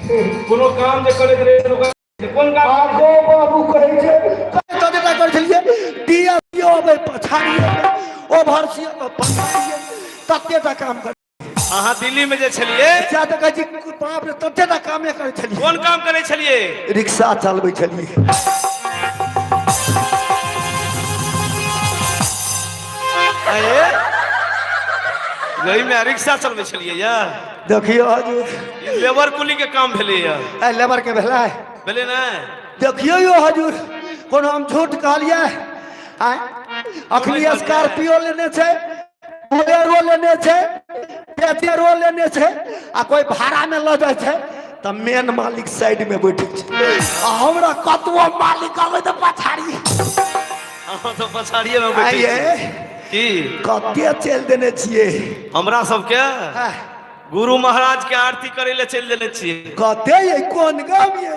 कोनो काम जे करैत रहै तऽ कोन काम? आगो बाबू कहै छै ततेटा करै छलियै, डीएसपी अबै पछाड़िए, ओभरसी पछाड़िए, ततेटा काम करै। अहाँ दिल्ली में जे छलियै सएह तऽ कहै छी, बाप रे, ततेटा कामे करै छलियै। कोन काम करै छलियै? रिक्शा चलबै छलियै। अरे गई में रिक्शा चलबै छलियै या? देखियौ हजूर, ई लेबर कुली के काम भेलै या? ए लेबर के भेलै। भेलै ने? देखियौ यौ हजूर, कोनो हम झूठ कहलियै? आँय, अखनी स्कॉर्पियो लेने छै, बोलेरो लेने छै, पेचेरो लेने छै, आ कोई भाड़ा में लऽ जाइ छै तऽ मेन मालिक साइड में बैठे छै, आ हमरा कतबो मालिक अबै तऽ पछाड़ी। अहाँ तऽ पछाड़िए में बैठे आइये छी। की कते चलि देने छियै? हमरा सबके आँय, गुरु महाराज के आरती करे ले चलि देने छियै। कते ये, कोन गाम ये?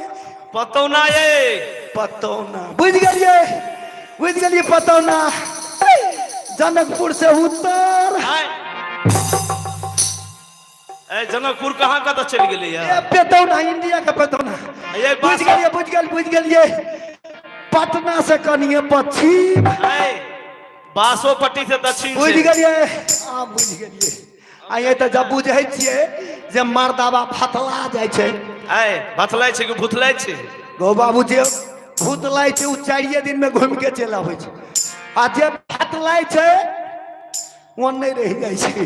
पतौना ये। पतौना, बुझि गेलियै, बुझि गेलियै। पतौना जनकपुर से उत्तर। आय। ए जनकपुर कहाँ कतऽ चलि गेलै ए या? पेतौना, इंडिया के पेतौना। ये बुझि गेलियै, बुझि गेल, बुझि गेलियै। पटना से कनिए पश्चिम। आय, बासोपट्टी से दक्षिण बुझि छै। गेलियै, आ बुझि गेलियै। आ ये तऽ जब बुझै छियै जे मर्दाबा फतला जाइ छै। आय, भथलै छै कि भुथलै छै? गौ बाबू, जे भूत लै छै ओ चारिये दिन में घूमि के चलि आबै छै, आ जे फतलै छै ओ नहि रहि जाइ छै।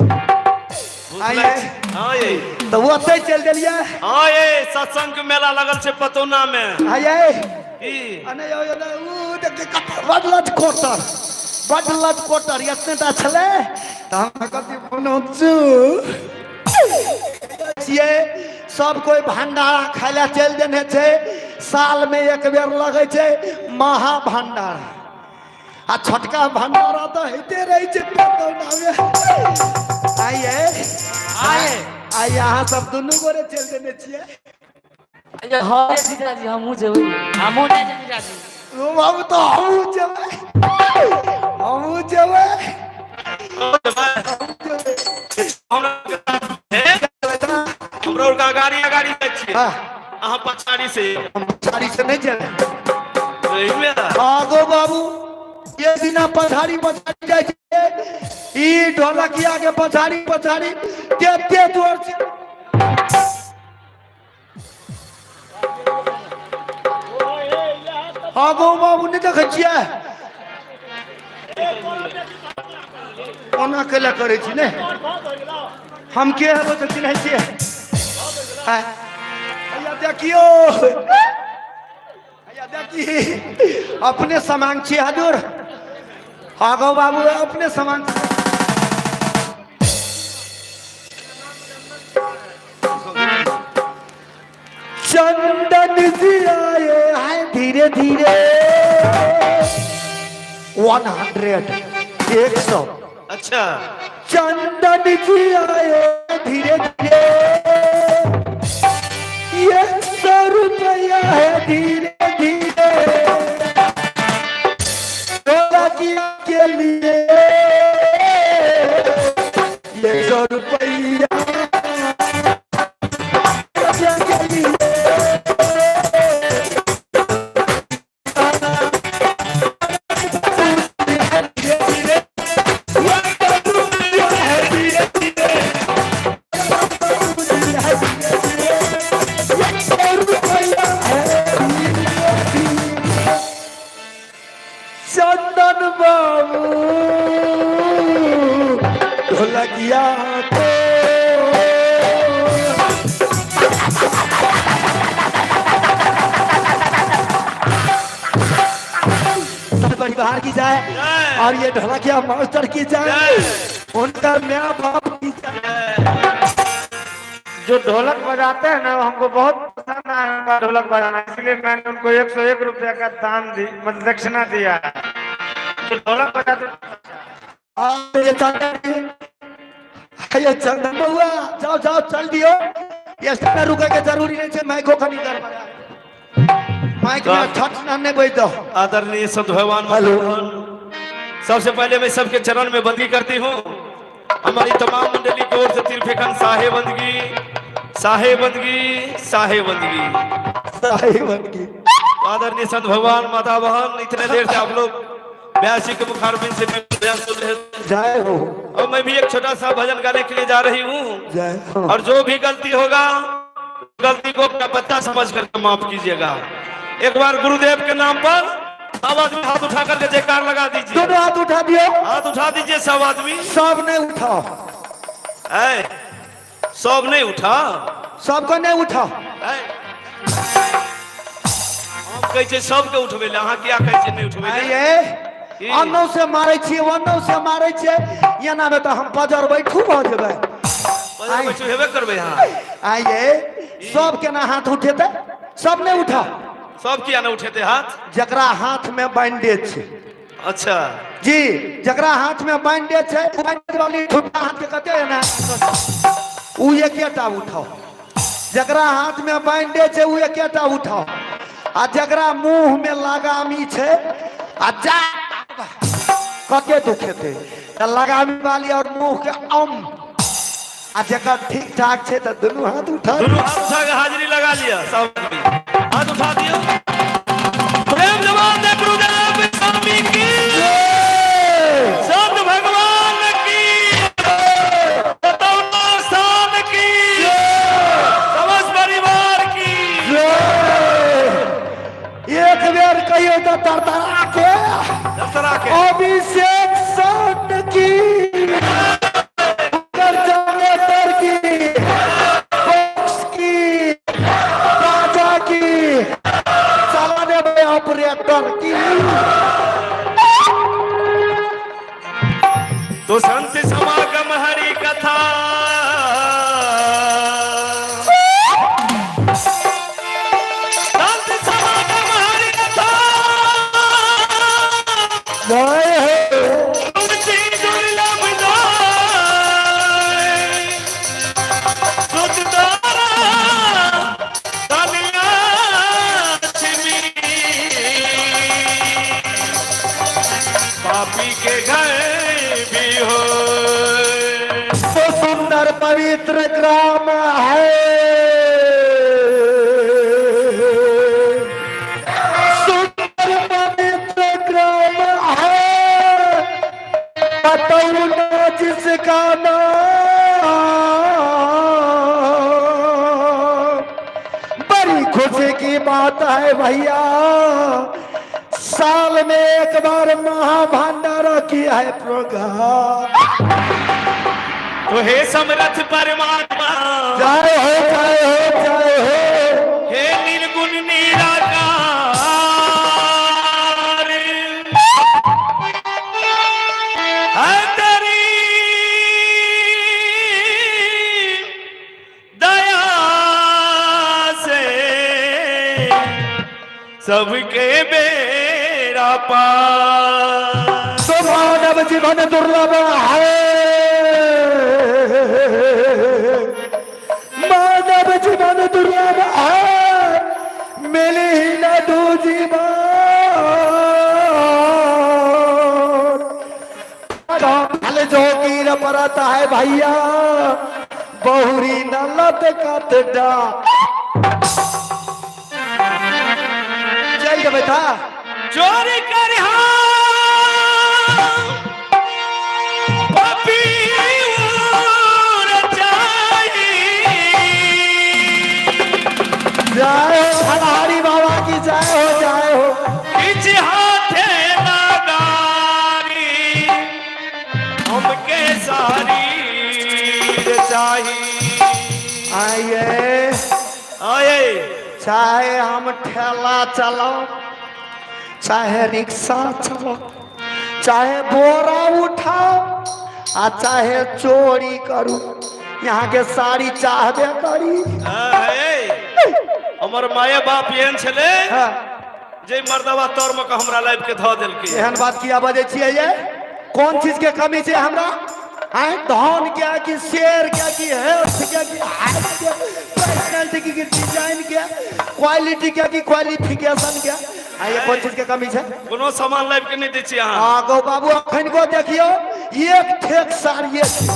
भुथलै छै। हाँ ये। तऽ ओतै चलि देलियै। हाँ ये, सत्संग के मेला लगल छै पतौना में। आइए। की? आ नहि यौ, नहि, उ देखियै कते बड लट कोटर, बड लट कोटर एतने टा छलै, तऽ हम कथी कोनो छियै। सब कोइ भंडारा खाय लए चलि देने छै। साल में एक बेर लगै छै महा भंडारा, आ छोटका भंडारा तऽ होइते रहै छै पतौनामे। आइए आइए। आइ अहाँ सब दुनू गोरे चलि देने छियै। हाँ जीजाजी, हमहूँ जेबै। हमहूँ नहि जेबै जीजाजी। ओ बाबू, तऽ हमहूँ जेबै, हमहूँ जेबै। हमरा आरके अगाड़ी अगाड़ी जाइ छियै। हाँ। अहाँ पछाड़ी से। हम पछाड़ी से नहि जेबै। एहिमे आगो बाबू, ये दिना पछाड़ी पछाड़ी जाइ छै, ई ढोलकिया के पछाड़ी पछाड़ी ते जोर से। आगो बाबू, नहि देखै छियै ओना कैला करै छी? ने हम के हेबै तऽ चिन्है छियै? आँय, हैया देखियौ, हैया देखी, अपने समांग छियै हजूर। आगो बाबू, अपने समांग छियै। चंदन जी आए हैं धीरे धीरे, 100, 100। अच्छा। चंदन जी आए धीरे धीरे, ये 100 रुपया है धीरे धीरे, ढोलकिया के लिए ये 100 रुपया के लिए। चंदन बाबू ढोलकिया को सब परिवार की जाए और ये ढोलकिया मास्टर की जाए, उनका म्या बाप की जाए। जो ढोलक बजाते हैं ना, वो हमको बहुत पसंद आया उनका ढोलक बजाना, इसलिए मैंने उनको 101 रुपया का दान दी, मतलब दक्षिणा दिया है। जो ढोलक बजाते और ये चंदन, ये चंदन बउआ, जाओ जाओ, चल दियो। ये समय रुके के जरूरी नहीं छै। माइको कनी गड़बड़ा, माइक में छठ ना नहीं बज दो। आदरणीय संत भगवान, हेलो। सबसे पहले मैं सबके चरण में बंदगी करती हूँ। हमारी तमाम मंडली की ओर से तिरफेखन साहे बंदगी। साहे बंदगी, साहे बंदगी, साहे बंदगी। आदरणीय संत भगवान, माता बहन, इतने देर से आप लोग ब्यासी के मुखारबिंद से भजन सुन रहे थे। जय हो। और मैं भी एक छोटा सा भजन गाने के लिए जा रही हूँ। जय हो। और जो भी गलती होगा, गलती को अपना बच्चा समझ करके माफ कीजिएगा। एक बार गुरुदेव के नाम पर सब आदमी हाथ उठा करके जयकार लगा दीजिए। दोनों हाथ उठा दियो। हाथ उठा दीजिए सब आदमी। सब नहीं उठाओ। ऐ, सब नहीं उठा। सबको नहीं उठाओ। ऐ, हम कहै छियै सबके उठबै लए, अहाँ किया कहै छियै नहि उठबै लए? आइए, अन्नौ से मारै छियै, ओन्नौ से मारै छियै, एना मे तऽ हम पजर बैठू भऽ जेबै। पजर बैठू हेबे करबै अहाँ। आइए, सब केना हाथ उठेतै? सब नहि उठा। सब किया नहि उठेतै हाथ? जकरा हाथ मे बैंडेज छै। अच्छा। जी, जकरा हाथ मे बैंडेज छै, बैंडेज वाली छोटा हाथ के कते है ना, उ एकेटा उठाओ। जकरा हाथ मे बैंडेज छै उ एकेटा उठाओ। आ जकरा मुंह मे लगामी छै आ जा कते दुखेतै, तऽ लगामी वाली और मुंह के अम, आ जकर ठीक ठाक छै तऽ दुनू हाथ उठा। दुनू हाथ उठा के हाजिरी लगा लिया सब आदमी। हाथ उठा दियो। प्रेम जवान दे गुरुदेव स्वामी की, संत भगवान की, सतौना स्थान की, समस्त परिवार की। एक बेर कहियो तऽ तरतरा के दसरा के अभिषेक संत की, जनरेटर की, बॉक्स की, राजा की, चलाने वाले ऑपरेटर की। तो संत समागम हरि कथा, संत समागम हरि कथा, जय हो। तुलसी दुर्लभ दाय, सुत दारा धनिया लक्ष्मी, पापी के घर भी हो। तो सुंदर पवित्र ग्राम है, सुंदर पवित्र ग्राम है, पतौना जिसका नाम। बड़ी खुशी की बात है भैया, साल में एक बार महाभंडारा की है प्रोग्राम। तो हे समरथ परमात्मा, जय हो, जय हो, जय हो। हे निर्गुण निराकार, है तेरी दया से सबके बेड़ा पार। तो मानव जीवन दुर्लभ है, मानव जीवन दुर्लभ है, मिले ही न दूजी बार। फल जो कीर पड़ता है भैया, बहुरी न लत कतडा। चल जेबै था। चोरी कर पापी रचाई, जय हो फलहारी बाबा की जय हो, जय हो। किछ हाथे लगारी, हमके सारी चाही। आइए। आए। चाहे हम ठेला चलाओ, चाहे रिक्शा चलाओ, चाहे बोरा उठाओ आ चाहे चोरी करू, यहाँ के साड़ी चाहबे करी। हमर माये बाप एहन छलै जे मर्दवा तर में के हमरा लाइफ के धऽ देलकै। एहन बात किया बजै छियै ये? कोन चीज के कमी छै हमरा? आँय, धन के कि शेर के कि हेल्थ के कि हाइट के, पर्सनैलिटी के कि डिजाइन के, क्वालिटी के कि क्वालिफिकेशन के? आ ये कोन चीज के कमी छै? कोनो सामान लाइफ के नहि दै छी अहाँ। आ गो बाबू, अखन को देखियो, एक ठेक साड़िए छै।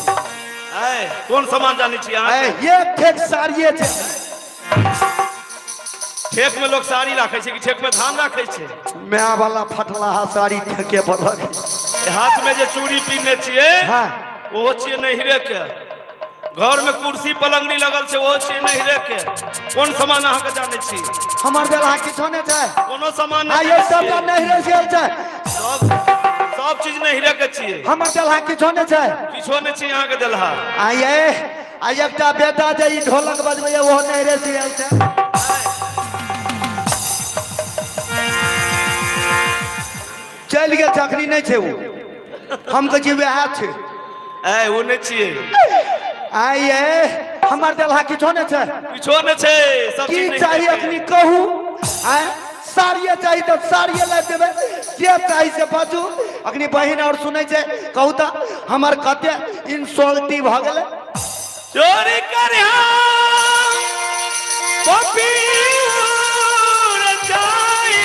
ऐ कोन सामान जानै छी अहाँ? ऐ एक ठेक साड़िए छै। ठेक में लोग साड़ी राखै छै कि ठेक में धान राखै छै? माय वाला फटलाहा साड़ी ठेके पर रखै। हाथ में जे चूड़ी पीने छियै, हाँ। ओहो छियै नैहरे के। घर में कुर्सी पलंगड़ी लगल छै, ओहो छियै नैहरे के। कोन सामान अहाँके जानै छी? हमर देलहा किछो नहि छै। कोनो सामान आ नहि ये जानै सब छियै। नैहरे से आयल छै। सब सब चीज नैहरे के छियै। हमर देलहा किछो नहि छै। किछो नहि छी अहाँके देलहा। आ ये आ एकटा बेटा जे ई ढोलक बजबैया, ओहो नैहरे से आयल छै। चलि गेल छै, अखनी नहि छै ओ। हम कहै छियै वएह छै। ऐ ओ नहि छियै। आ ये हमर देलहा किछो नहि छै। किछो नहि छै, सब की चीज नैहरे चाही के। अखनी कहू? आँय, साड़िए चाही तऽ साड़िए लाबि देबै। जे चाही से बाजू। अखनी बहिन आओर सुनै छै। कहू तऽ हमर कते इन्सल्टी भऽ गेलै। चोरी करे पपी जाई,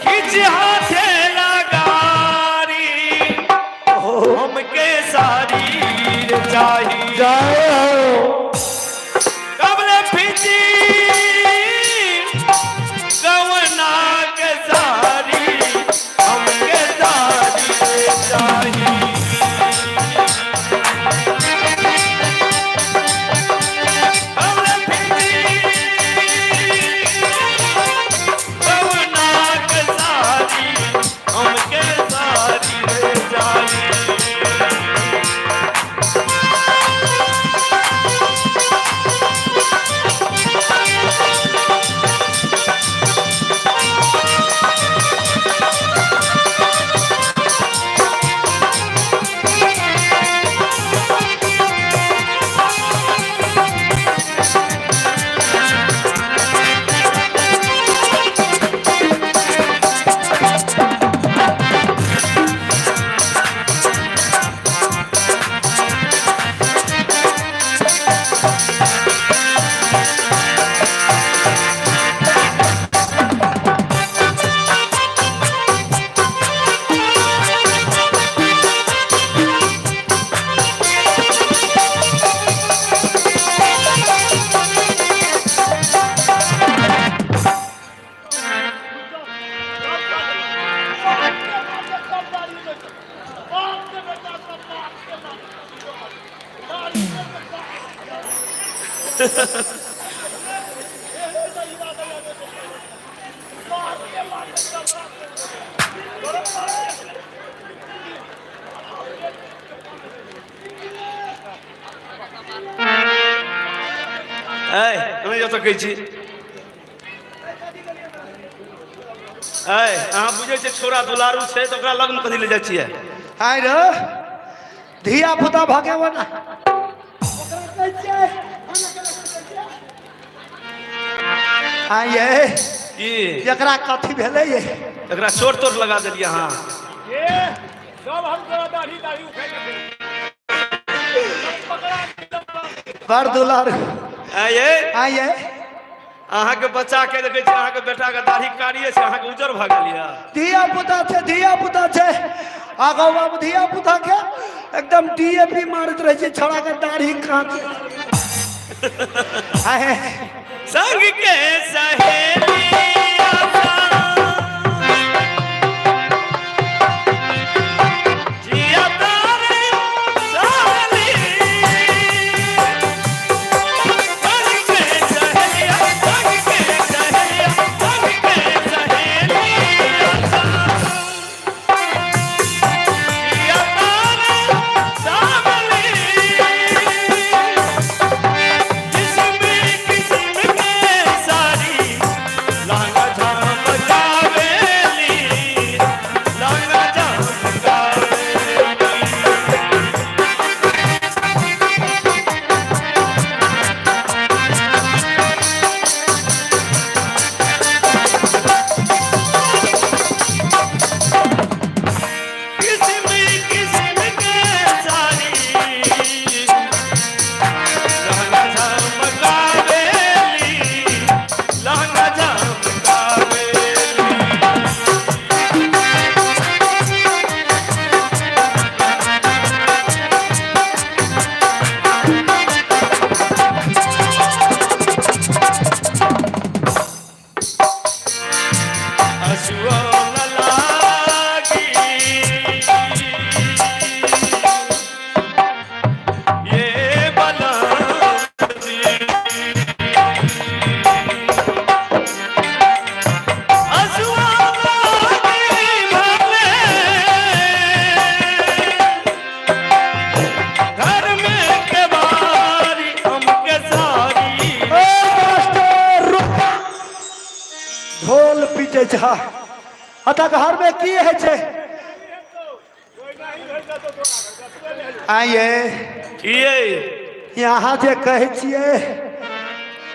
किछ हाथे लगारी, हमके साड़ी चाही। जय हो। कबले फिजी गवना के साड़ी, हमके साड़ी चाही। कबले फिजी गवना के साड़ी, हमके साड़ी चाही। ऐ नहि जा सकै छी। ऐ अहाँ बुझै छियै, छोरा दुलारू छै तऽ ओकरा लगमे कथी ले जाइ छियै? आइ रे धिया पुता भगे ना। आइ ये की? एकरा कथी भेलै ये? एकरा चोट तोट लगा देलियै अहाँ। सब हम तोरा दाढ़ी दाढ़ी उखाड़ि के पकड़ा। बड़ दुलारू। ऐ ये आइ ये अहाँके बच्चा के देखै छी, अहाँके बेटा के दाढ़ी कारिये छै, अहाँके उज्जर भऽ गेल यऽ। धिया पुता छै, धिया पुता छै। आगाँ बाबू, धिया पुता के एकदम डीएपी मारैत रहै छै। छोड़ा के दाढ़ी काँच आए। संग के सहेली जिया तारे साली, संग के सहेलिया, संग के सहेलिया, संग के सहेलिया, जिया तारे सावली, किस्म किस्म के सारी लांग। खींचै छ अतः घरमे की होइ छै? आइए की ये? यहाँ जे कहै छियै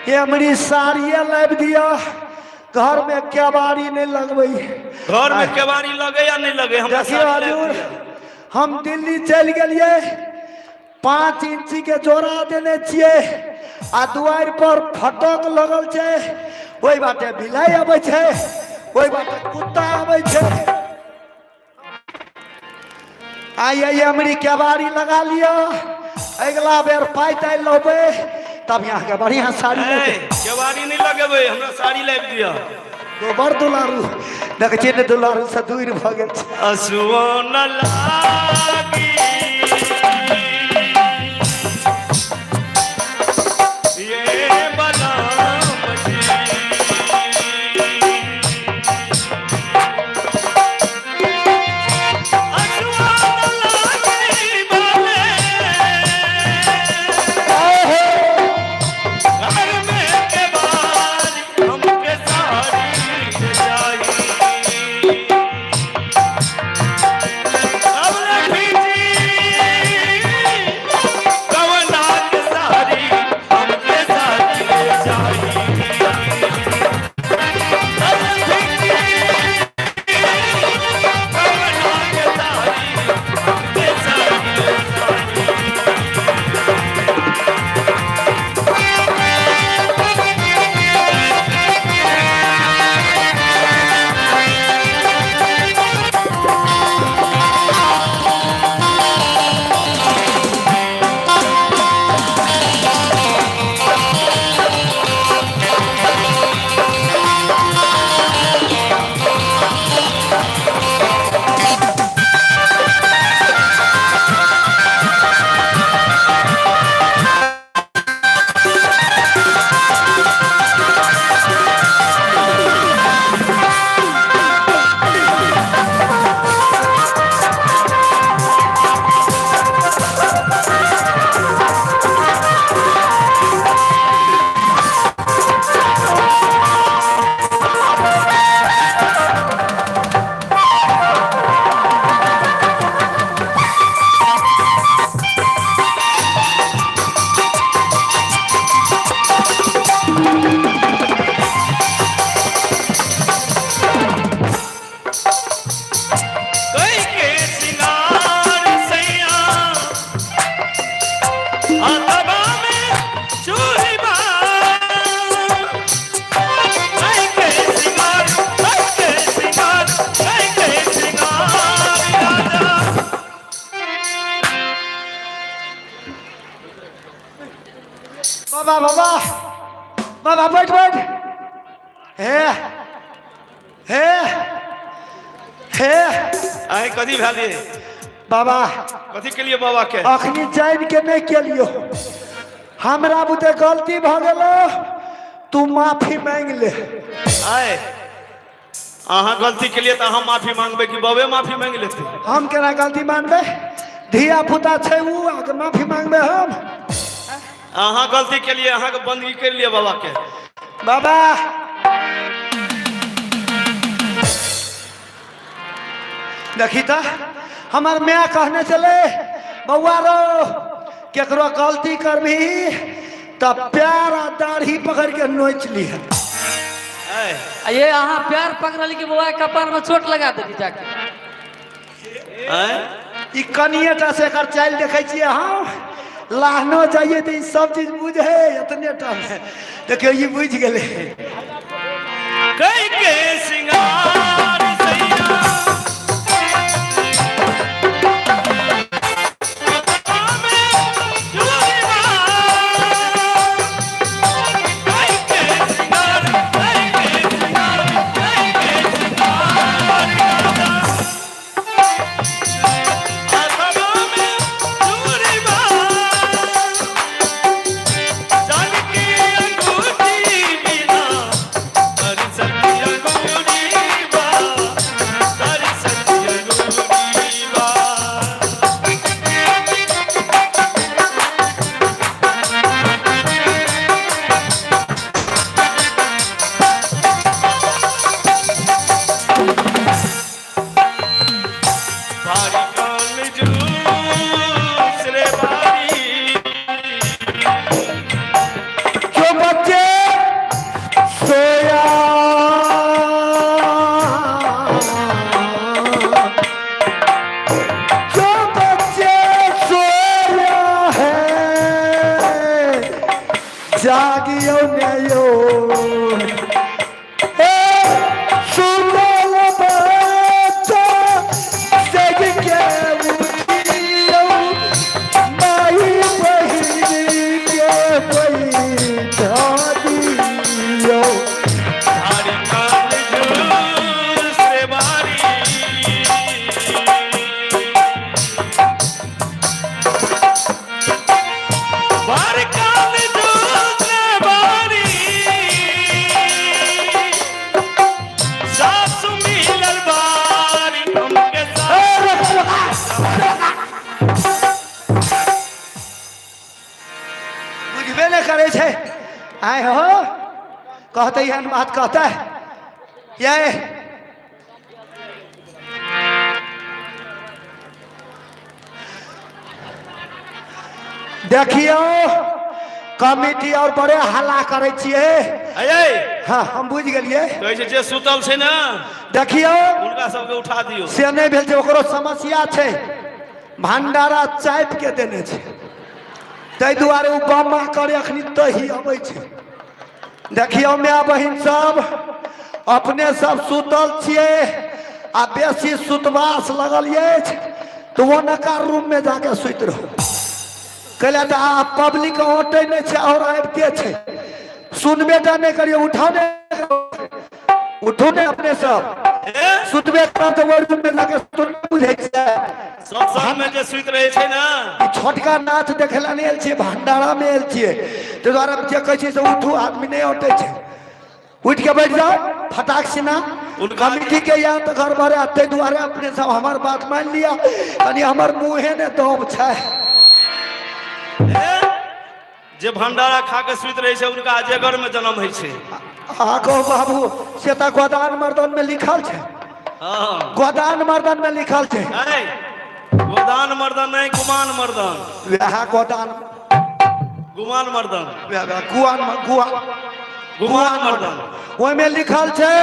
एमरी साड़िए लाबि दिअ, घरमे केबाड़ी नहि लगबै। घर में केवाड़ी लगे या नहीं लगे, हमरा देखियौ साड़ी लाबि हजूर, दिअ। हम दिल्ली चलि गेलियै, 5 इंची के जोड़ा देने छियै आ दुआरि पर फटक लगल छै, ओहि बाटे बिलाइ अबै छै, ओहि बाटे कुत्ता अबै छै। आइए अमरी केबाड़ी लगा लिअ, अगिला बेर पाइ ताइ लेबै तब यहाँके बढ़िया साड़ी ए, लेबै। केवाड़ी नहीं लगेबै, हमरा साड़ी लाबि दिअ। गोबर दुलारू देखै छियै ने, दुलारू से दूर भऽ गेल छै। असुओ न लागी ये बलराम जी। असुओ न लागी बाले, घर में केवाड़ी हमके साड़ी चाहिए। अब लखी जी कवना के साड़ी हमके साड़ी चाहिए। अब लखी जी कवना के साड़ी हमके साड़ी चाहिए। कई के सिंगार सैया हाथवा में चूड़ी बा। कई के सिंगार, कई के सिंगार, कई के सिंगार राजा। बाबा बाबा बाबा बैठ बैठ, हे हे हे। आए कथी भेल? बाबा। कथी के लिए बाबा के? अखनी जानि के नहि केलियो, हमरा बुते गलती भऽ गेलो, तू माफी मांगि ले। आए अहाँ गलती के लिए तऽ अहाँ माफी मांगबै कि बाबे माफी मांगि लेतै? हम केना गलती मानबै? धिया पुता छै उ, अहाँके माफी मांगबै हम? अहाँ गलती के लिए अहाँके बंदगी कर लिए बाबा के। बाबा देखी तऽ हमर माय कहने छलै, बौआ रो, केकरो गलती करबही तऽ प्यार आ दाढ़ी पकड़ के नोचि लिह। आए आ ये अहाँ प्यार पकड़ल कि बौआ के कपार में चोट लगा देली जाके? आए ई कनिए टा से एकर चालि देखै छियै हम, लाहनो जाइए तऽ ई सब चीज बुझे एतने टा मे। देखियौ ई बुझि गेलै। कई के सिंगार सैया कई के सिंगार, कई के सिंगार, कई के सिंगार राजा। हाथवा में चूड़ी बा, चांद की अंगूठी बिना, कर सकी अंगूठी। जागियो ने यो ए सुतल बच्चा जग के उठियो माई बहिन के बैठा दियो। भारी कान झूस रे बारी। बारी कान झूस रे बारी। सासु मिलल बारी हमके सासु। बुझबे नहि करै छै। आय हो कहते एहन बात कहते ये देखियौ कमिटी और बड़े हल्ला करै छियै। अये हाँ हम बुझि गेलियै। कहै छै जे सुतल छै ने देखियौ हुनका सबके उठा दियौ। से नहि भेल छै, ओकरो समस्या छै। भंडारा चापि के देने छै, ताहि दुआरे ओ बमा करे अखनी तही अबै छै। देखियौ माय बहिन सब, अपने सब सुतल छियै आ बेसी सुतबास लगल अछि तऽ ओनका रूम में जाके सुति रहू। कैला तऽ आब पब्लिक औटै नहि छै और आबिते छै। सुनबे टा नहि करियौ, उठाउ नहि, उठू ने अपने सब। ए सुतबे करब तऽ ओहि रूम में जाके सुतू, नहि बुझै छियै? सत्संग में जे सुति रहै छै ने ई छोटका नाच देखै लए नहि आयल छियै, भंडारा मे आयल छियै। ताहि दुआरे जे कहै छियै से उठू, आदमी नहि औटै छै। उठि के बैठ जाओ फटाक सिना। कमिटी के यहाँ तऽ गड़बड़ है, ताहि दुआरे अपने सब हमर बात मानि लिअ। कनि हमर मुँहे ने दम छै। ए, जे भंडारा खा के सुति रहै छै उनका अजगर में जन्म होइ छै। अहाँ कहू बाबू, से तऽ गोदान मर्दन में लिखल छै। हँ। गोदान मर्दन में लिखल छै। ऐ, गोदान मर्दन नहि, गुमान मर्दन। वएह गोदान गुमान मर्दन। वएह वएह गुआन गुआन गुमान मर्दन। ओहिमे लिखल छै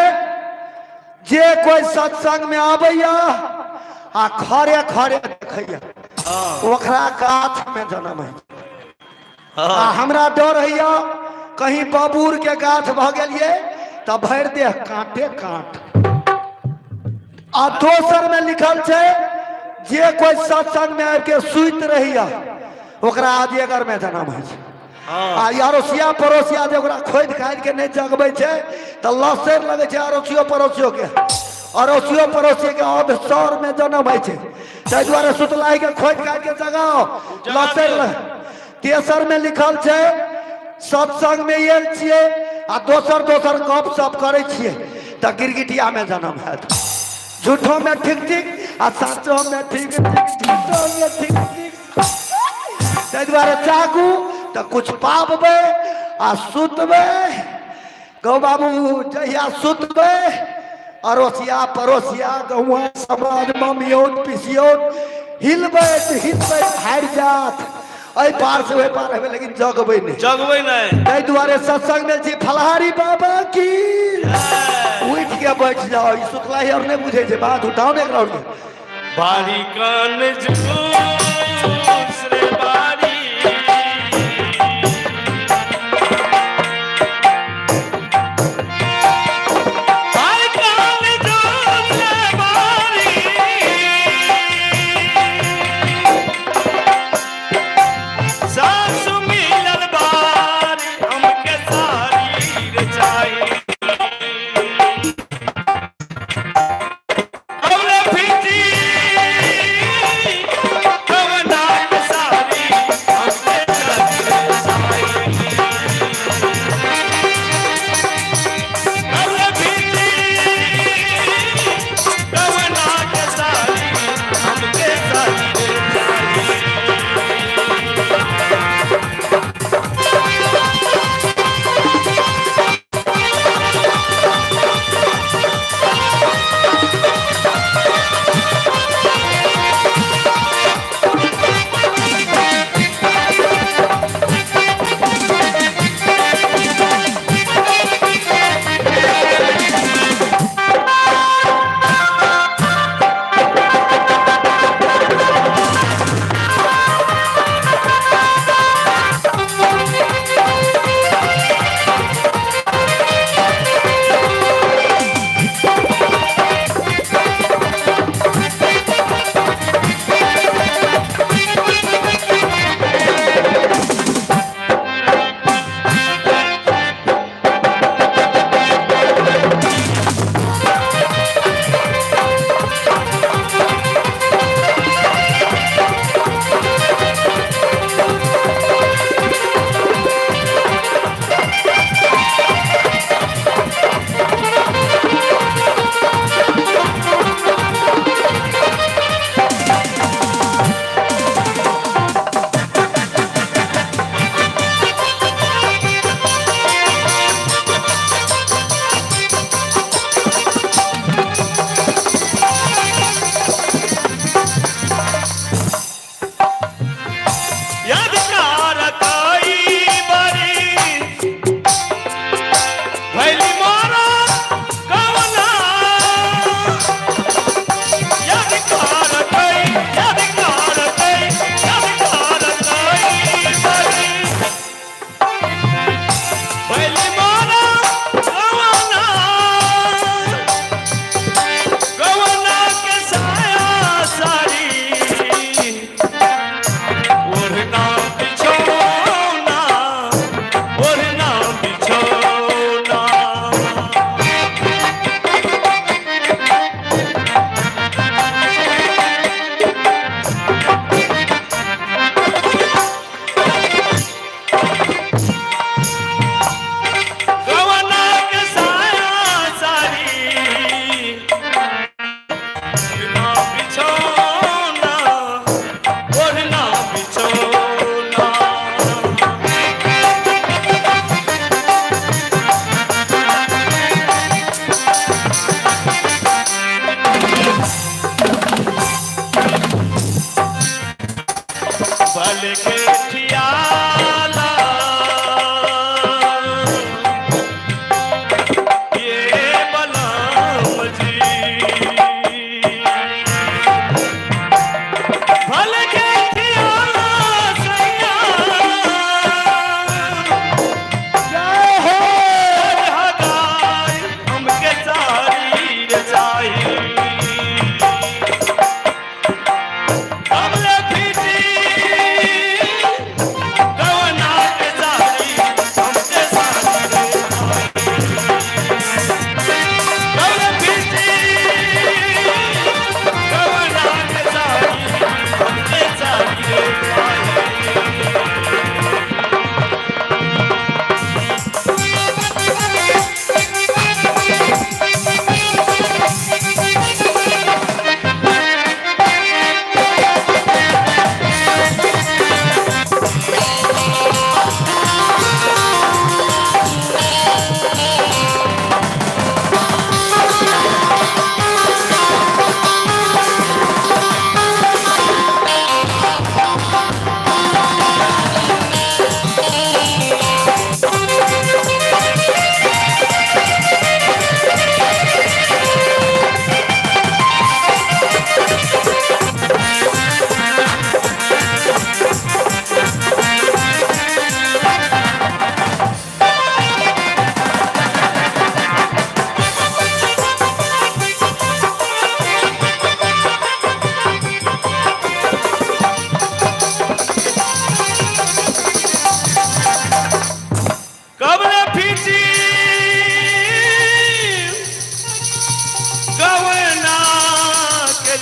जे कोइ सत्संग में आबैया आ खरे खरे देखैया ओकरा गाछ में जन्म होइ छै। आ हमरा डर होइया कहीं बबूर के गाछ भऽ गेलियै तऽ भरि देह कांटे कांट। आ दोसर में लिखल छै जे कोइ सत्संग में आबि के सुति रहैया ओकरा अजगर में जन्म होइ छै। आ अड़ोसिया पड़ोसिया जे ओकरा खोदि खादि के नहि जगबै छै तऽ लसरि लगै छै अड़ोसियो पड़ोसियो के। अड़ोसियो पड़ोसी के अध सर में जन्म होइ छै, ताहि दुआरे सुतलाही के खोदि खादि के जगाओ, लसरि लग। तेसर में लिखल छै सत्संग में आयल छियै आ दोसर दोसर गप सप करै छियै तऽ गिरगिटिया में जन्म हैत। झूठो में ठीक ठीक आ साचो में ठीक ठीक, झूठो में ठीक ठीक। ताहि दुआरे जागू तऽ कुछ पाबबै आ सुतबै गौ बाबू जहिया सुतबै अड़ोसिया पड़ोसिया गौआ समाज ममियौत पिसियौत हिलबै तऽ हिलबै हारि जात, एहि पार से ओहि पार हेबै लेकिन जगबै नहि। जगबै नहि। ताहि दुआरे सत्संग में छी फलहारी बाबा की उठि के बैठ जाओ। ई सुतला और नहि बुझै छै बात, उठाओ ने एकरा और के। बारी कान झूस रे बारी। बारी कान झूस रे बारी। सासु मिलल बारी हमके सारी रे चाही। कौन फिजी कवना।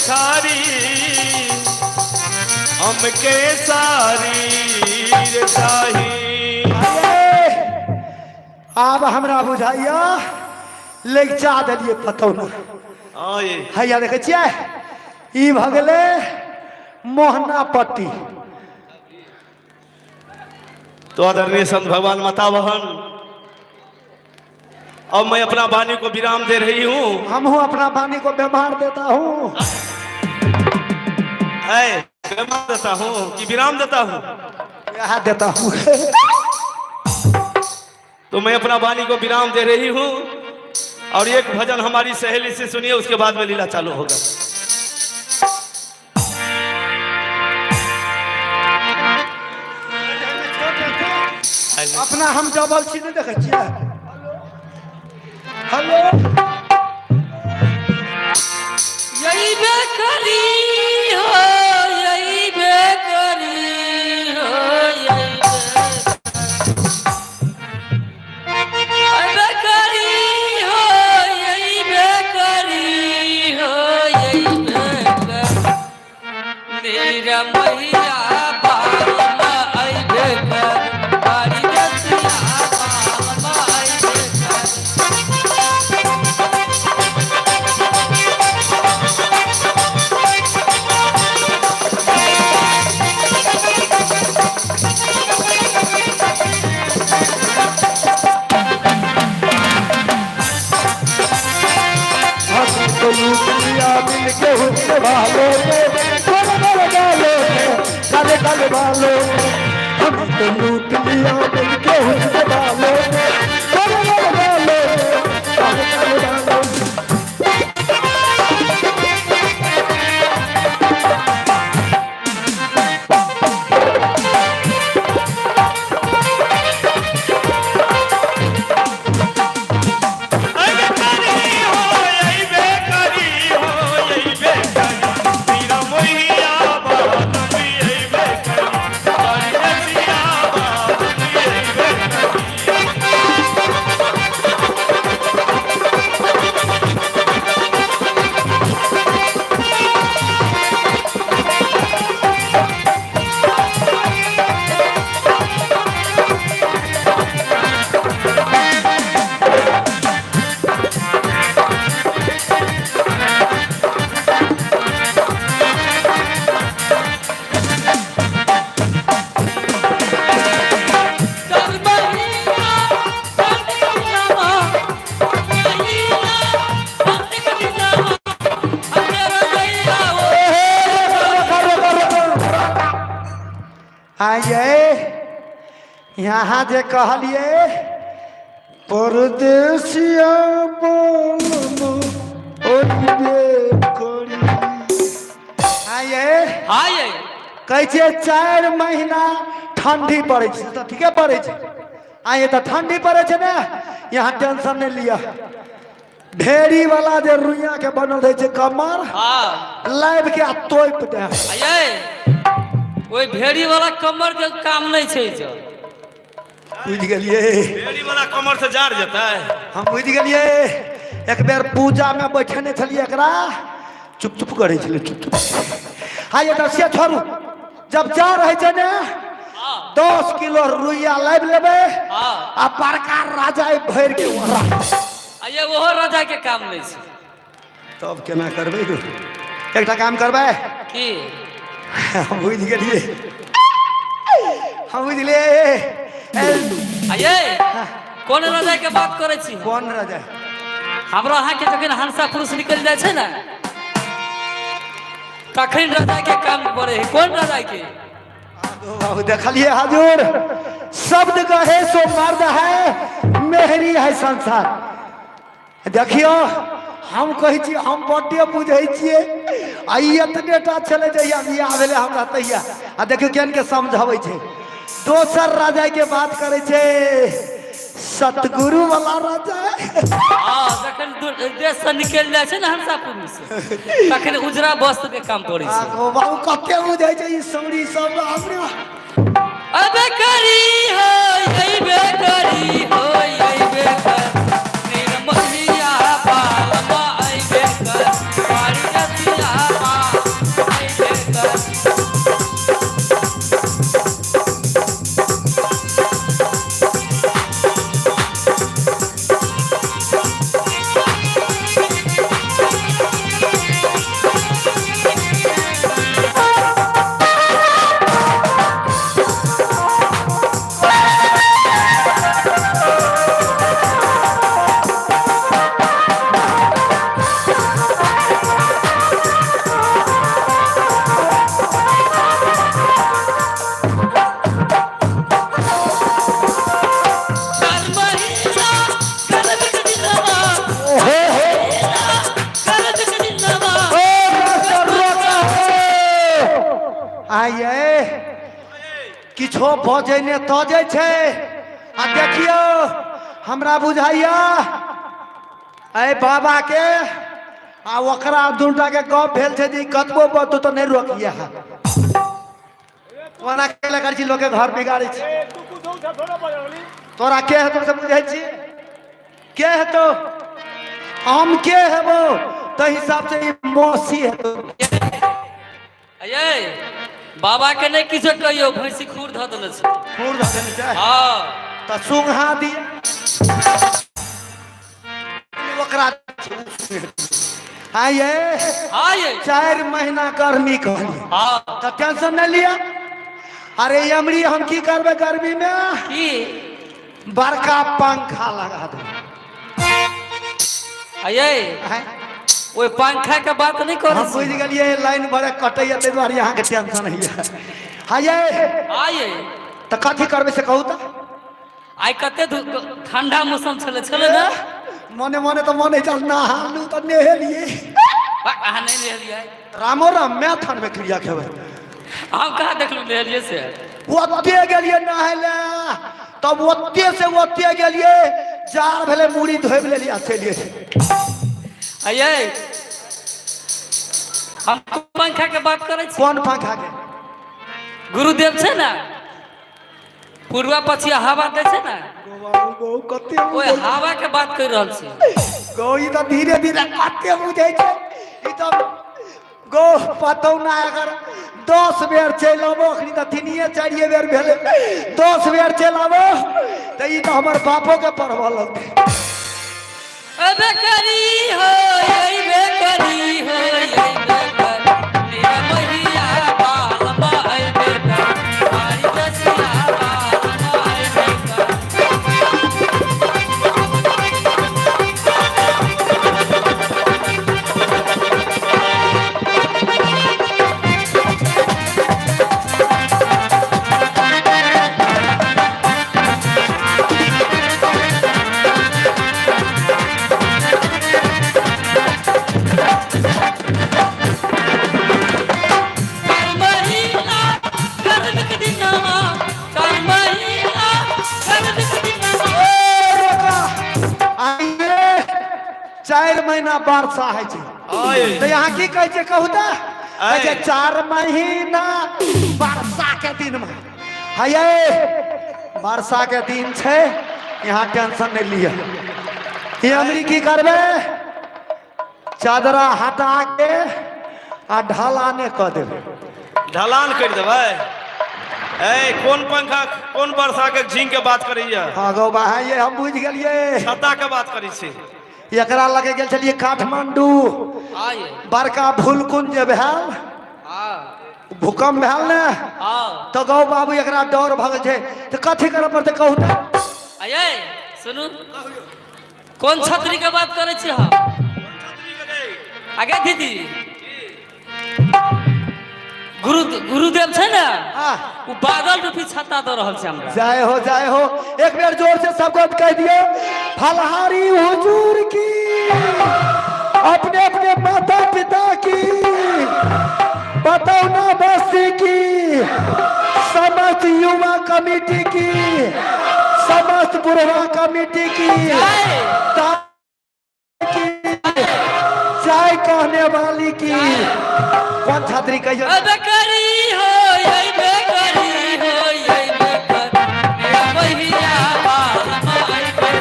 भिखारी, हमके शरीर चाही। अरे, आब हमरा बुझाइया लगिचा देलियै पतौना। हाँ ये। हैया देखै छियै, ई भऽ गेलै मोहना पट्टी। तो आदरणीय संत भगवान माता बहन, अब मैं अपना वाणी को विराम दे रही हूँ। हमहूँ अपना वाणी को व्यवहार देता हूँ। है विराम देता हूँ कि विराम देता हूँ? यहाँ देता हूँ। तो मैं अपना वाणी को विराम दे रही हूँ और एक भजन हमारी सहेली से सुनिए, उसके बाद में लीला चालू होगा। अपना हम डबल छी, नहि देखै छियै? हेलो। यही बेकरी हो, यही बेकरी हो, यही बेकरी हो, यही बेकरी हो, यही बेकरी। मेरा मैया बाबा आई बेकर, बारी रसिया बाबा आई बेकर। हम तो लूट लिया मिल के हुस्न वालों ने, गोल गोल गालों ने, काले काले बालों ने। हम तो लूट लिया मिल के हुस्न वालों ने, गोल गोल गालों ने, काले काले बालों ने। ऐ बेकारी हो, ऐ बेकारी हो, ऐ बेकारी। मेरा मोहिया बालम, ऐ बेकारी। बारी रसिया बालम, ऐ बेकारी। आइए, यहाँ जे कहलिए परदेसिया बोलमो ओइबे करी। आइए। हाँ ये। कहै छियै 4 महीना ठंडी पड़ै छै तऽ ठीके पड़ै छै। आइए, तऽ ठंडी पड़ै छै ने, यहाँ टेंशन नहि लिअ। भेड़ी वाला जे रुइया के बनल रहै छै कमर, लाइब के आ तोपि दे। ये ओहि भेड़ी वाला कमर के काम नहीं छै जो। बुझि गेलियै? भेड़ी वाला कमर से जार जाता है। हम बुझि गेलियै। एक बेर पूजामे बैठने छलियै, एकरा चुप चुप करै छलै, चुप चुप। हाँ ये तऽ से छोड़ू, जब जा रहै छै ने, 10 किलो रुइया लाबि लेबै आ बड़का राजा भरि के ओकरा। आ ये ओहो राजा के काम नहीं छै। तब केना करबै गो? एकटा काम करबै। की? हम बुझि गेलियै, हम बुझलियै। आ ये कोन राजा के बात करै छी? कोन राजा? हमरा अहाँके जखन हंसा पुरुष निकलि जाइ छै ने, तखन राजा के काम पड़े है। कोन राजा के? बाबू, देखलिए हजूर, शब्द कहे सो मर्द है, मेहरी है संसार। देखियो, हम कहै छी हम बड्डे बुझै छियै, आ ई एतने टा छलै जहिया बियाह भेलै हमरा तहिया। आ देखियौ केहन के समझाबै छै, दोसर राजा के बात करै छै, सतगुरु वाला राजा। हाँ, जखन देश से निकलि जाइ छै ने हंसा पुरुष, तखन उजरा वस्त्र के काम पड़ै छै। आ बाबू, कते बुझै छै ई सौरी सब हमरे। अबे करी हो, अबे करी हो, अबे कर निर्मलिया बालमा, अबे कर बारी रसिया। किछो बजै ने तजै छै। आ देखियौ हमरा बुझाइया एहि बाबा के आ ओकरा दूटा के गप भेल छै जे ई कतबो बजतौ तऽ नहि रोकिए। ओना केला करै छी, लोकके घर बिगाड़ै छै। तोरा के हेतौ से बुझै छी? के हेतौ? हम के हेबौ ताहि हिसाब से ई मौसी हेतौ। ये बाबा के नहि किछो कहियौ, भैंसी खूर धऽ देने छै। खूर धऽ देने छै? हँ। तऽ सुंघा दिया ओकरा। हाँ ये। हाँ ये। 4 महीना गर्मी कहलियै। हाँ। तऽ टेंशन नहि लिअ। अरे अमरी, हम की करबै गर्मी में? की? बड़का पंखा लगा दो। ये ओहि पंखा के बात नहि करै हम छी। बुझि गेलियै, लाइन बड़े कटैया, ताहि दुआरे अहाँके टेंशन होइया। हाँ ये। हाँ ये। तऽ कथी करबै से कहू तऽ। आइ कते ठंडा मौसम छलै, छलै ने? मने मने तऽ मन चल नहालू तऽ नहेलियै। अहाँ नहि नहेलियै। रामो राम, मैं थान में क्रिया खेबै। हम कहाँ देखलहुँ नहेलियै से? ओते गेलियै नहाय लए, तब ओते से ओते गेलियै, जार भेलै, मूड़ी धोबि लेलियै आ चलि गेलियै। ये हम पंखा के बात करै छी। कोन पंखा के? गुरुदेव छै ने, पूर्वा पछिया हवा दै छै ने। गो गो कते ओहि हवा के बात करि रहल छी। गो, ई तऽ धीरे धीरे कते बुझै छै ई तऽ। गो पतौ ना, अगर 10 बेर चलि आबो, अखनी तऽ 3-4 बेर भेलै, 10 बेर चलि आबो तऽ ई तऽ हमर बापो के पढ़बऽ लगतै। अबे करी हो, अबे करी हो, अबे करी मेरा महिया बालमा, अबे करी आई रसिया बालमा, अबे करी। चार महीना गर्मीक दिनमा, 4 महीना गर्मीक दिनमा। ए, रोका। आइए 4 महीना वर्षा होइ छै। आए। तऽ यहाँ की कहै छै कहू तऽ? कहै छै आए। 4 महीना वर्षा के दिन में हये, वर्षा के दिन छै, यहाँ टेंशन नहि लिअ। ई अमरी की करबै, चादरा हटा के आ ढलाने कऽ देबै। ढलान करि देबै? ए, कोन पंखा, कोन वर्षा के झिंग के बात करैया? हाँ गौ बा, ये हम बुझि गेलियै। छत्ता के बात करै छी। एकरा लगे गेल छलियै काठमांडू। आइए। बड़का भूलकुन जे भेल, हाँ भूकंप भेल ने, हाँ तऽ गौ बाबू एकरा डर भऽ गेल छै, तऽ कथी करऽ पड़तै कहू तऽ? आइए सुनू, कोन छतरी के बात करै छी हम? आगे दीदी, गुरु गुरुदेव छै ने, हाँ। ओ बादल रूपी छत्ता दऽ रहल छै हमरा। जय हो, जय हो। एक बेर जोर से सबको कह दियो, फलहारी हुजूर की, अपने अपने माता पिता की, बतौना बस्ती की, समस्त युवा कमेटी की, समस्त बुढ़वा कमेटी की, जय। की, चाय कहने वाली की। कौन छात्री कहियो? अबे करी हो, अबे करी हो, अबे करी मेरा महिया बालमा, अबे करी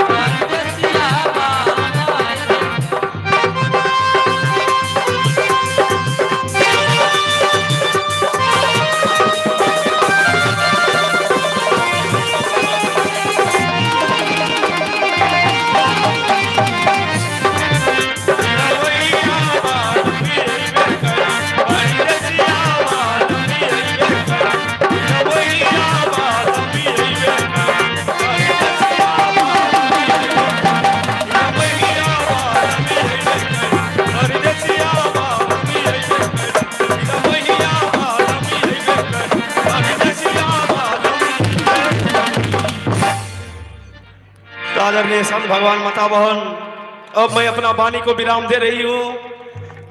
परदेसिया बालमा, अबे करी। आदरणीय संत भगवान माता बहन, अब मैं अपना वाणी को विराम दे रही हूँ।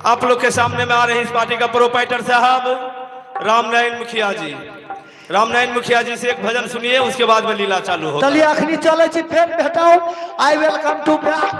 आप लोग के सामने में आ रहे हैं इस पार्टी का प्रोपाइटर साहब रामनारायण मुखिया जी। रामनारायण मुखिया जी से एक भजन सुनिए, उसके बाद में लीला चालू होगा। चलिए अखनी चले छी, फेर भेटाउ। I welcome to back.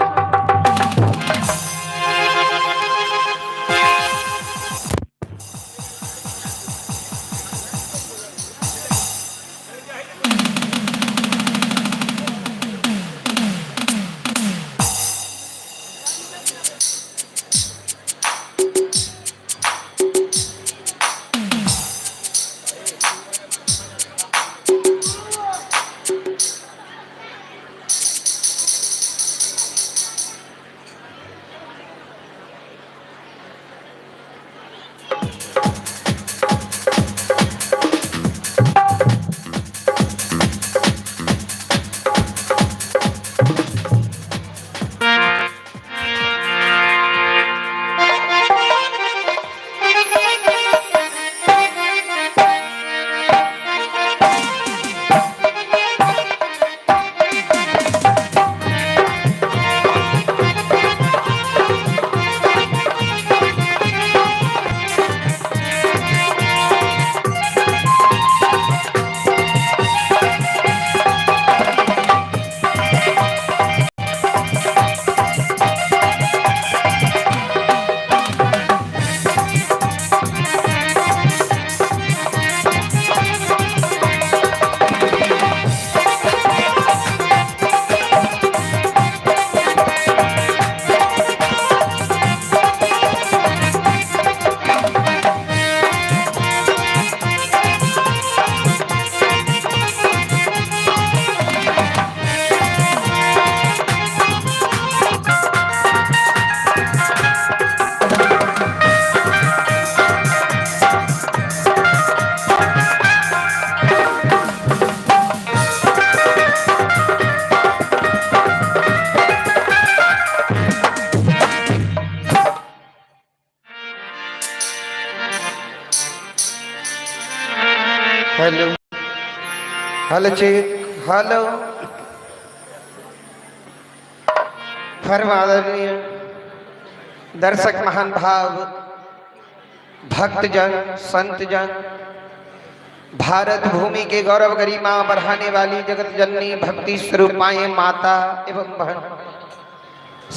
Hello hello check hello. परम आदरणीय दर्शक महान भाव भक्तजन संतजन, भारत भूमि के गौरव गरिमा बढ़ाने वाली जगत जननी भक्ति स्वरूपाएं माता एवं बहन,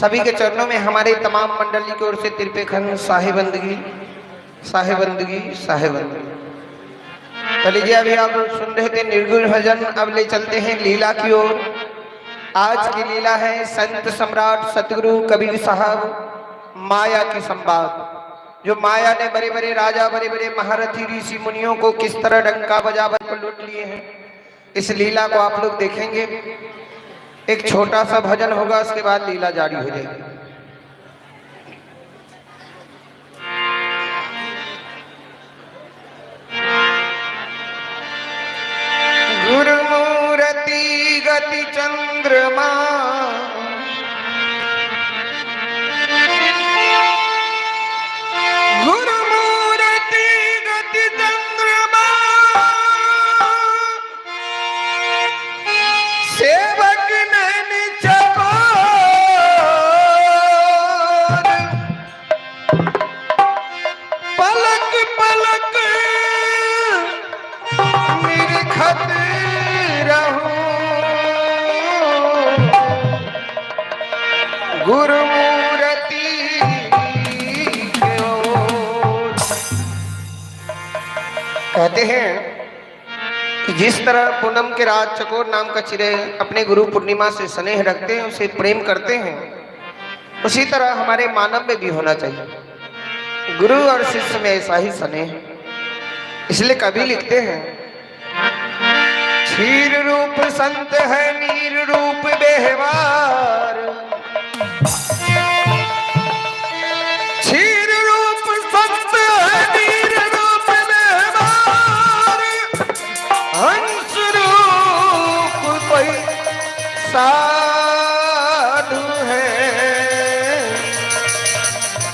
सभी के चरणों में हमारे तमाम मंडली की ओर से तिरपेखंड साहिबंदगी साहिबंदगी साहिबंदगी। तो लीजिए, अभी आप सुन रहे थे निर्गुण भजन, अब ले चलते हैं लीला की ओर। आज की लीला है संत सम्राट सतगुरु कबीर साहब माया की संवाद। जो माया ने बड़े बड़े राजा, बड़े बड़े महारथी ऋषि मुनियों को किस तरह डंका बजा बजा लूट लिए हैं, इस लीला को आप लोग देखेंगे। एक छोटा सा भजन होगा, उसके बाद लीला जारी हो जाएगी। गुरुमूर्ति गति चंद्रमा, गुरुमूर्ति गति चंद्रमा, सेवक नैन चकोर, पलक पलक निरखत रहूं, गुरुमूर्ति के ओर। कहते हैं कि जिस तरह पूनम के रात चकोर नाम का चिड़ै अपने गुरु पूर्णिमा से स्नेह रखते हैं, उसे प्रेम करते हैं, उसी तरह हमारे मानव में भी होना चाहिए। गुरु और शिष्य में ऐसा ही स्नेह। इसलिए कवि लिखते हैं, क्षीर रूप संत है नीर रूप व्यवहार, क्षीर रूप संत है नीर रूप व्यवहार, हंस रूप कोई साधु है,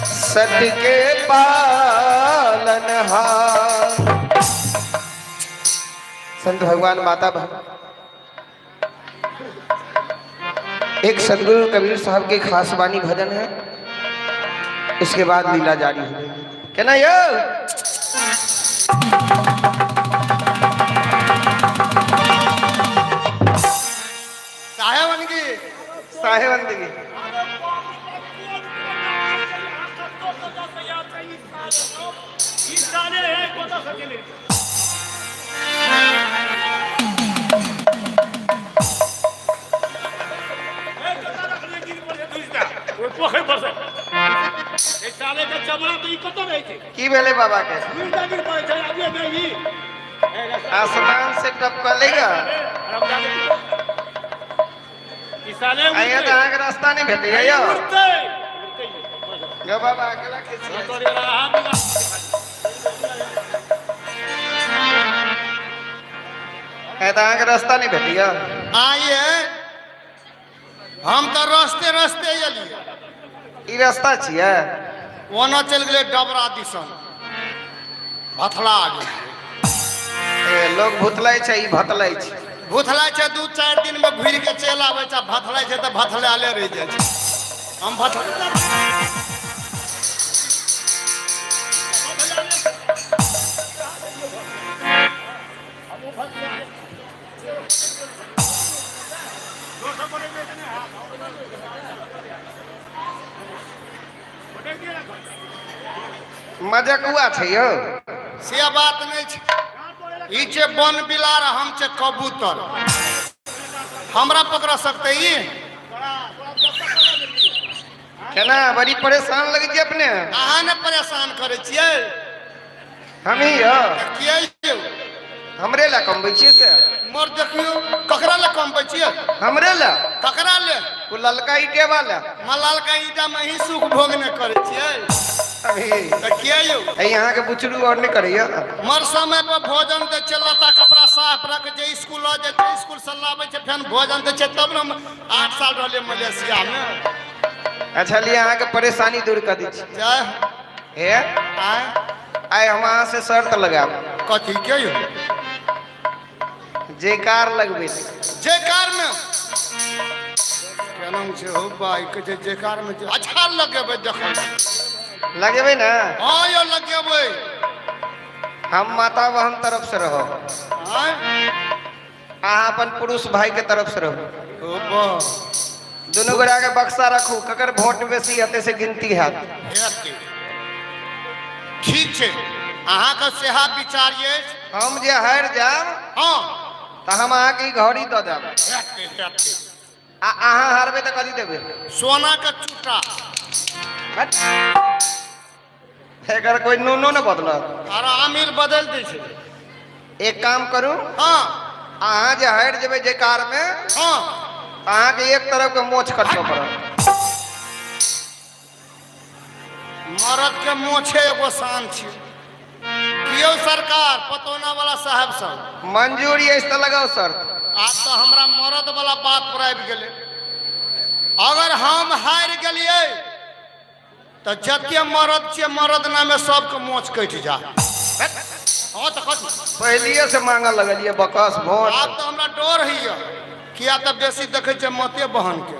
सत्य के पालनहार। संत भगवान माता भगवान एक सदगुरु कबीर साहब के खास वाणी भजन है, इसके बाद लीला जारी हो जाएगी। कहना यो बंदगी, साहेब बंदगी। की भेलै बाबा के? आसमान से टपकलेगा। आइए तऽ अहाँके रास्ता नहि भेटैया यौ। यौ बाबा, अकेला खिसिया। तऽ अहाँके रास्ता नहि भेटैया? आइए, हम तऽ रस्ते रस्ते एलियै। ई रास्ता छियै? ओना चलि गेलै डबरा दिसन, भथला गेलियै। ए, लोग भुतलै छै, ई भतलै छै। भुथलाइ छै, 2-4 दिनमे घुरि के चलि आबै छै। आ भथलाइ छै तऽ भथलाले रहि जाइ छै। हम भथला मजकुआ छै यौ। से बात नहि छै। ई छै बन बिलार, हम छै कबूतर। हमरा पकड़ सकते ई? केना बड़ी परेशान लगै छै अपने? अहाँ ने परेशान करै छियै। हमही यौ? किया यौ? हमरे लए कमबै छियै से? मोर देखियौ, ककरा लए कमबै छियै? हमरे लए। ककरा ले? ओ ललका ईटेवा लए। मलाल का ईटा में ही सुख भोग नहि करै छियै। अभी। तऽ किया यौ? है, अहाँके बुचरू आओर नहि करैया? मर समय पर भोजन दै छै, लत्ता कपड़ा साफ रखै छै, स्कूल लऽ जाइ छै, स्कूल से लाबै छै, फेर भोजन दै छै, तब ने हम 8 साल रहलियै मलेशियामे। अच्छा लिअ, अहाँके परेशानी दूर कऽ दै छी। जय। हे। आय। आइ हम अहाँ से शर्त लगायब। कथी के यौ? जयकार लगबै। जयकार मे केना छै हो भाई? कहै छै जयकार मे अच्छा लगेबै, देखो। लगेबै ने? हँ यौ, लगेबै। हम माता बहन तरफ से रहब। आय। अहाँ अपन पुरुष भाई के तरफ से रहू। ओ बा। दुनू गोरा के बक्सा रखू, ककर वोट बेसी हेतै से गिनती हैत। हेतै, ठीक छै, अहाँके सेहा विचार अछि। हम जे हारि जायब तऽ हम अहाँके ई घड़ी दऽ देब। हेतै, हेतै। आ अहाँ हारबै तऽ कथी देबै? सोना के चूटा। हट। एकर कोइ नूनो ने बदलत। आर आमिल बदलि दै छै। एक काम करू। अहाँ जे हारि जेबै जयकार मे, तऽ अहाँके एक तरफ के मोछ कटबऽ पड़त। मरद के मोछे एगो शान छै। कियो सरकार पतौना वाला साहेब सब। मंजूरी अछि तऽ लगाउ शर्त। आब तऽ हमरा मरद वाला बात पर आबि गेलै। अगर हम हारि गेलियै तऽ जते मरद छियै, मरद नामे सबके मोछ कटि जा। हँ तऽ कथी? पहिलिए से मांगऽ लगलियै बकस वोट। आब तऽ हमरा डर होइए, किया तऽ बेसी देखै छियै मते बहनके।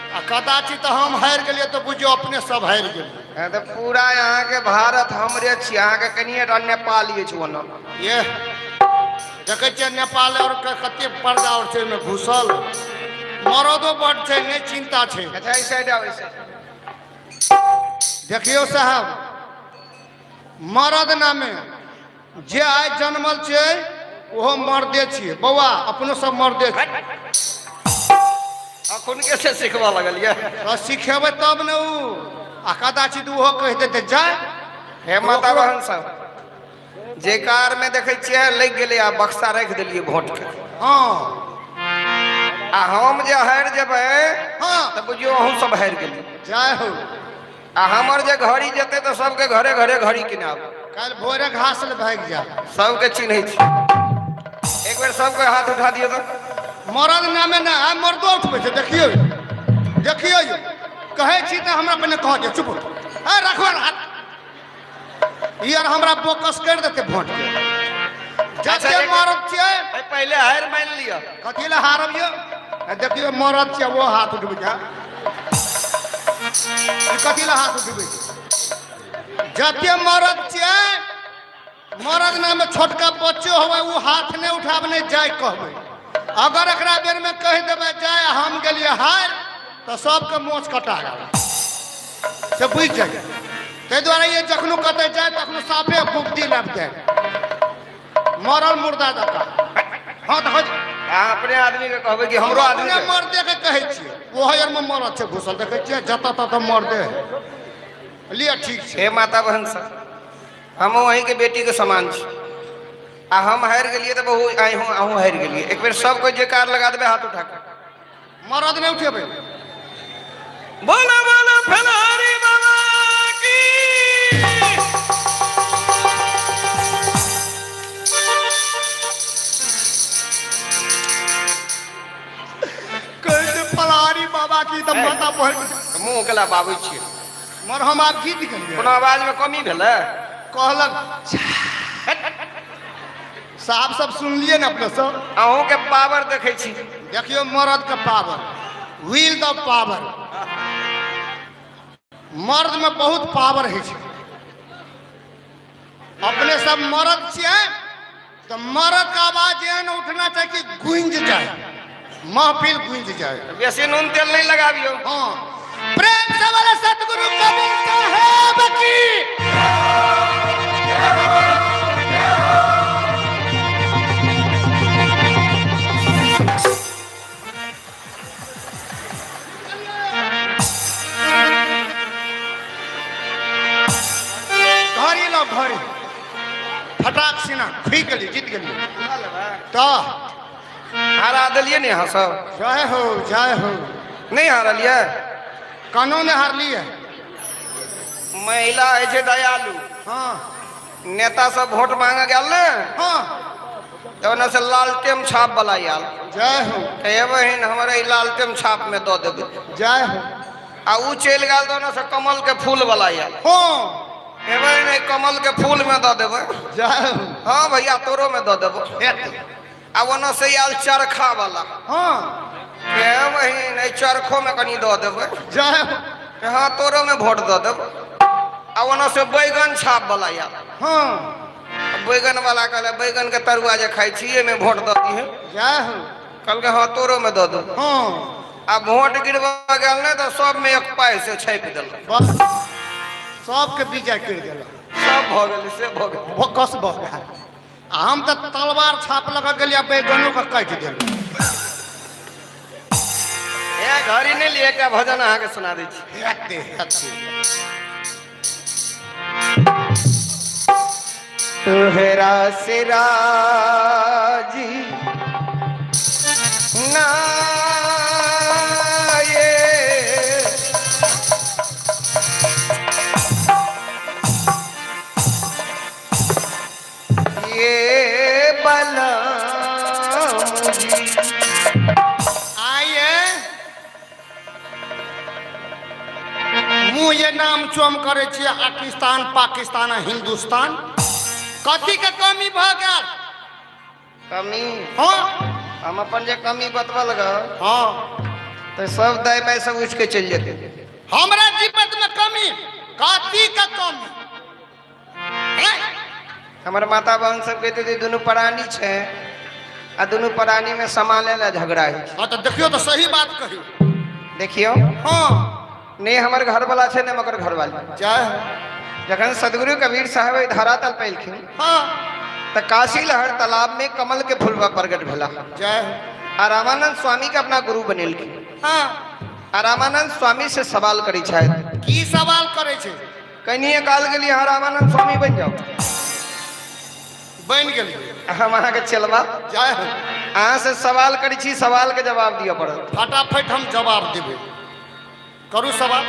आ कदाचित हम हारि गेलियै तऽ बुझियौ अपने सब हारि गेलियै। हँ, तऽ पूरा अहाँके भारत हमरे छी, अहाँके कनिए टा नेपाल अछि ओना। ये देखै छियै नेपाल और के कते पर्दा और छै ओहिमे घुसल। मरदो बड छै, नहि चिन्ता छै। अच्छा, एहि साइड आउ, एहि साइड। देखियौ साहब, मरद नामे जे आइ जनमल छै ओहो मर्दे छियै। बौआ, अपनो सब मर्दे छियै। अखन के से सिखबऽ लगलियै? तऽ सिखेबै तब ने उ। आ कदाचित ओहो कहि देतै जाय। हे माता बहन सब, जयकार में देखै छियै लागि गेलै। आ बक्सा राखि देलियै वोट के। आ हम जे हारि जेबै तऽ बुझियौ अहूँ सब हारि गेलियै। जय हो। आ हमर जे घड़ी जेतै तऽ सबके घरे घरे घड़ी किनाब। काल्हि भोरे घास ले भागि जा। सबके चिन्है छी। एक बेर सबके हाथ उठा दियौ तऽ। मरद नामे ने आइ मर्दो उठबै छै। देखियौ, देखियौ यौ, कहै छी तऽ हमरा पहिने कह दियौ। चुप ए, राखो हाथ। ई आर हमरा बोकस करि देतै भोट के। जते मरद छियै। ए, पहिले हारि मानि लिअ। कथी लए हारब यौ? आ देखियौ, मरद छियै, ओ हाथ उठबै छै। ई कथी लए हाथ उठबै छै? जते मरद छियै, मरद नामे छोटका बच्चो होवे, ओ हाथ नहि उठाब, नहि जाय कहबै। अगर एकरा बेर में कहि देबै जाय हम गेलियै हारि तऽ सबके मोछ कटा गेल से बुझि जाइए। ताहि दुआरे ये जखनो कतऽ जाय तखनो साफे बुद्धि लाबि जाय मरल मुर्दा जकाँ। हँ तऽ अहाँ अपने आदमी के कहबै कि हमरो आदमी अपने मर्दे के कहै छियै, ओहो आरमे मरद छै घुसल, देखै छियै जतऽ ततऽ मर्दे है। लिअ ठीक छै। हे माता बहन सब, हम वहीं के बेटी के समान छी आ हम हारि गेलियै तऽ बहु अहूँ अहूँ हारि गेलियै। एक बेर सबके जयकार लगा देबै हाथ उठा के। मरद नहि उठेबै। बोला बोला फलहारी बाबा की। कहै छै फलहारी बाबा की तऽ माता बहन मुँह केला बाबै छियै। मर हम आब जीत गेलियै। कोनो आवाजमे कमी भेलै? कहलक साहब सब सुनलियै ने अपने सब? अहूँके पावर देखै छी। देखियौ मरद के पावर, व्हील द पावर। मर्द में बहुत पावर होइ छै। अपने सब मर्द छियै तऽ मर्द के आवाज एहन उठना चाही कि गूंज जाए, महफिल गूंज जाए। बेसी नून तेल नहीं लगाबियौ। हाँ, प्रेम से वाले सतगुरु कबीर साहेब की। घड़ी लो घड़ी, फटाक सिना खुई गेली, जीत गेली। तऽ हरा देलियै ने अहाँ सब? जय हो जय हो। नहीं हारलियै? कनो नहि हारलियै। महिला होइ छै दयालु। हाँ। नेता सब वोट मांगे गेल ने? हाँ। तऽ ओने से लालटेम छाप वाला आयल। जय हो। कहे बहिन हमरा ई लालटेम छाप में दऽ देबै। जय हो। आ उ चलि गेल तऽ ओने से कमल के फूल वाला आयल। हाँ। हे बहिन एहि कमल के फूल में दऽ देबै। जय हो। हाँ भैया तोरो में दऽ देबो। हेतै। आ ओने से आयल चरखा वाला। हाँ। हे बहिन एहि चरखो में कनि दऽ देबै। जय हो। हाँ तोरो में वोट दऽ देबो। आ ओने से बैगन छाप वाला आयल। हाँ। बैगन वाला कहले बैगन के तरुआ जे खाइ छी एहिमे वोट दऽ दिहे। जय हो। कहलकै हाँ तोरो में दऽ देबो। हाँ। आ वोट गिरबऽ गेल ने तऽ सबमे एक पाइ से छापि देलक। बस सबके विजय करि देलक। सब भऽ गेलै से भऽ गेलै। भोकस भऽ गेल। आ हम तऽ तलवार छाप लऽ कऽ गेलियै बैगनो के काटि देलक। हे घड़ी नहि लिअ, एकटा भजन अहाँके सुना दै छी। हेतै हेतै। तोहरा से राजी ना ये ये बलम जी। आइए मुँह ये नाम चोम करै छियै पाकिस्तान पाकिस्तान आ हिंदुस्तान, कथी के कमी भऽ गेल? कमी? हाँ। हम अपन जे कमी बतबल ग। हाँ। तऽ सब दाइ माइ सब उठि के चलि जेतै। हमरा जीवन में कमी कथी के कमी? हैं? हमर माता बहन सब कहते जे दुनू प्राणी छै आ दुनू प्राणी में सम्हाले ला झगड़ा होइ छै। हाँ तऽ देखियौ तऽ सही बात कही। देखियौ। हाँ। ने हमर घरवाला छै ने मगर घरवाली। जय हो। जखन सदगुरु कबीर साहब एहि धरातल पर एलखिन, हाँ। तऽ काशी लहर तालाब में कमल के फुलवा प्रकट भेला। जय हो। आ रामानंद स्वामी के अपना गुरु बनेलखिन। हाँ। आ रामानंद स्वामी से सवाल करै छथि। की सवाल करै छै? कनिए काल के लिए अहाँ रामानंद स्वामी बनि जाउ। बनि गेलियै। हम अहाँके चलबा। जय हो। अहाँ से सवाल करै छी, सवाल के जवाब दिअ पड़त। फटाफट हम जवाब देबै। करू सवाल।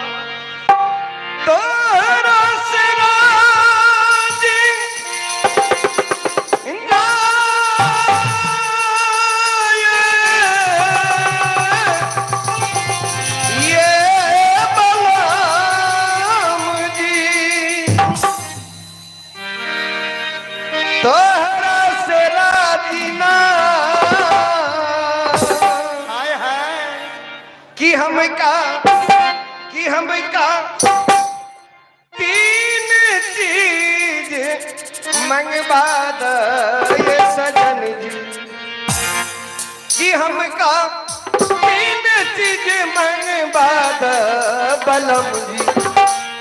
तोहरा से राजी ना ये बलराम जी, तोहरा से राजी ना हाय हाय। कि हम का, कि हम का तीन चीज मंगवा दे सजन जी। कि हमका तीन चीज मंगवा द बलम जी,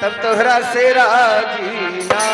तब तोहरा से राजी ना।